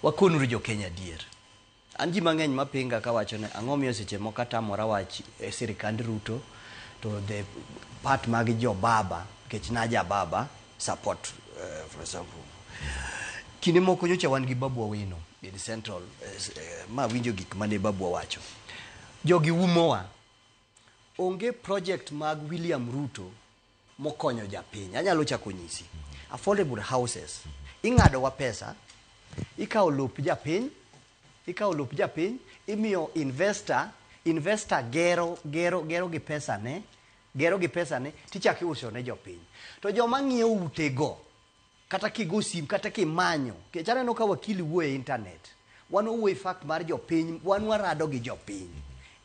Wakonuru jo Kenya adier. An ji mang'eny mapinga kawacho ni ang'o miyo seche moko atamora wach e sirikand Ruto to the part mag jo baba nikech naja baba support, for example, kinde moko nyocha wan gi Babu Owino in Central, ma winjo gik mane Babu owacho. Jogi umowa. Onge project mag William Ruto mokonyo japiny. Anyalo chako nyisi. Affordable houses. Ing'ado wa pesa, ikawo lop japiny, ikawo lop japiny, imiyo investor, investor gero gero gero gi pesa ne, gero gi pesa ne, tichako iuso ne jopiny. To joma ng'iewo utego, kata kigo sim, kata kimanyo, nikech aneno ka wakili wuoyo e internet, wan wawuoyo e fact mar jopiny, wan warado gi jopiny.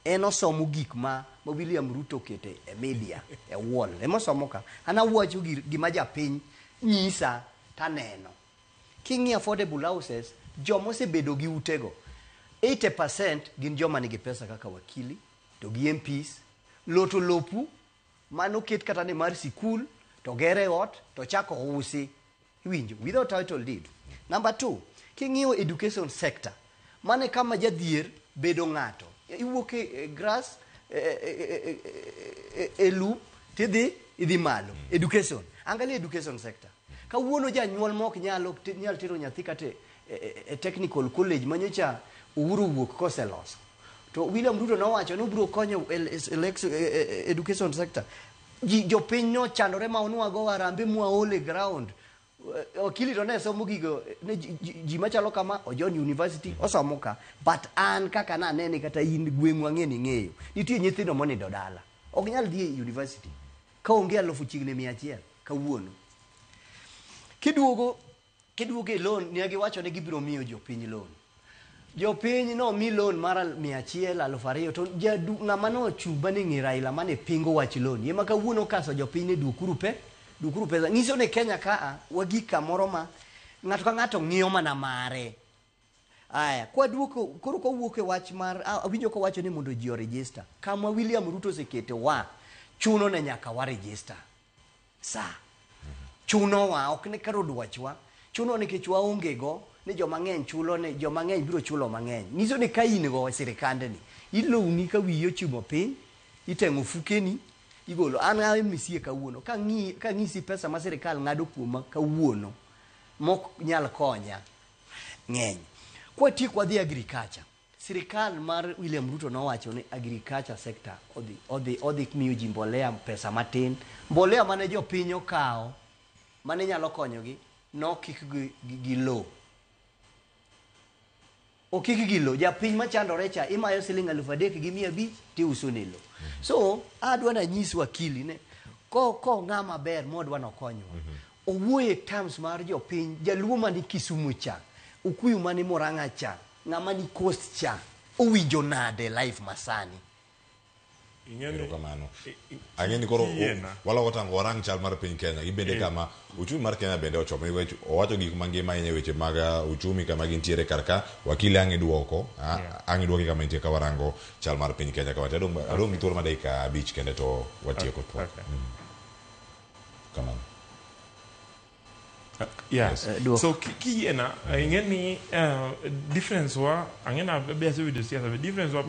En osomo gik ma William Ruto okete e media, e wall. Ema osomo ka. An awacho gima japiny nyisa taneno. King'iyo affordable houses, joma osebedo gi utego, 80% gin joma nigi pesa kaka wakili, to gi MPs, loto lopu, mano ket kata ni mar sikul, to gere ot, to chako usi. Iwinjo, without title deed. Number two, king'iyo education sector, mane kama jadhier bedo ng'ato. Iwuok e grass, e lum, tidhi, idhi malo. Education. Angalia education sector. Kawuono janyuol mok nyalo nyal tero nyathi kata e technical college manyocha Uhuru wuok koseloso. To William Ruto nowacho ni obiro konyo education sector. Ji jopiny nochandore ma onwago harambee mwaol e ground. Wakili to ne somo gigo ne ji machalo kama ojoin university osomo ka, but an kaka nanene kata in gweng'wa ng'e ni ng'eyo nitie nyithindo monindo dala ok nyal dhi e university ka onge alufu chiegni 100 kawuono. Kiduogo e loan, ne giwacho ni gibiro miyo jopiny loan. Jopiny nomi loan mar 100, 2000, to jadu ng'ama nochung' mane ng'e Raila mane pingo wach loan ema kawuono kaso jopiny ni duokuru pesa. Nyiso ni Kenya kaa wagik kamoro ma ng'ato ka ng'ato ng'iyo mana mare. Aya, kwaduoko koro kawuok e wach mar awinjo kowacho ni mondo ji oregister. Kama William Ruto osekete wa chuno ne nyaka wa register sa chunowa, ok ni kar dwachwa chuno nikech waonge go ni joma ng'eny chulo, ni joma ng'eny biro chulo mang'eny. Nyiso ni ka in go e sirikandni ilowni ka wiyi ochimo piny, iteng'o fukeni igolo. An a MCA kawuono ka ng'isi pesa ma sirikal ng'ado kuoma kawuono mok nyal konya ng'eny. Kwatieko wadhi agriculture. Sirikal mar William Ruto nowacho ni agriculture sector odhi miyo ji mbolea pesa matin. Mbolea mane jopiny okawo mane nyalo konyogi nokik gi lowo. Okik gi lowo. Japiny machandore cha imayo siling 3500 tiuso ne lowo. So adwa nanyis wakili ne ko ng'ama ber modwa nokonywa. Owuoye e terms mar jopiny, jaluo mani Kisumu cha, Okuyu mani Murang'a cha, ng'ama ni Coast cha, owinjo nade life masani? Erokamano. Ang'e ni koro Kiyiena. Waloko tango warang chal mar piny Kenya gi bende kama uchumi mar Kenya bende ochomo nikech owacho gik mangima ahinya e weche mag uchumi kama gintiere kar ka. Wakili, ang' iduoko ang' iduoki kama intie ka warango chal mar piny Kenya kama adong' gi thuolo mar dakika 5 kende to watieko twak. Okay. Kamano. Yeah. Yes. Duok. So kiyiena, ing'e ni difference wa ang'e na be asewinjo siasa, but difference wa.